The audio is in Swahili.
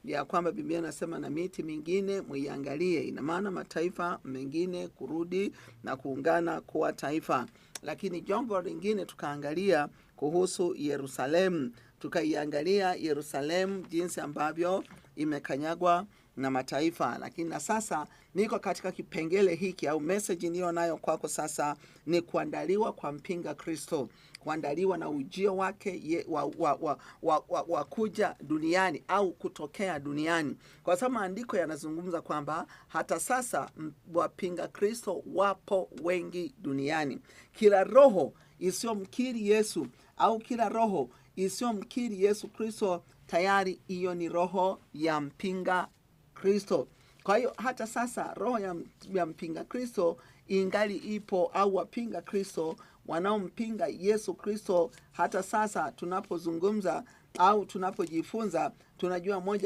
ya kwamba Biblia inasema na miti mingine muiangalie. Ina maana mataifa mengine kurudi na kuungana kuwa taifa. Lakini jambo lingine tukaangalia kuhusu Yerusalemu, tukaiangalia Yerusalemu jinsi ambavyo imekanyagwa na mataifa. Lakini na sasa niko katika kipengele hiki au message niliyo nayo kwako sasa ni kuandaliwa kwa mpinga Kristo, kuandaliwa na ujio wake wa kuja duniani au kutokea duniani, kwa sababu maandiko yanazungumza kwamba hata sasa wapinga Kristo wapo wengi duniani. Kila roho isiyomkiri Yesu au kila roho isiyomkiri Yesu Kristo, tayari hiyo ni roho ya mpinga Kristo. Kwa hiyo hata sasa roho ya mpinga Kristo ingali ipo, au wapinga Kristo wanaompinga Yesu Kristo, hata sasa tunapozungumza au tunapojifunza, tunajua moja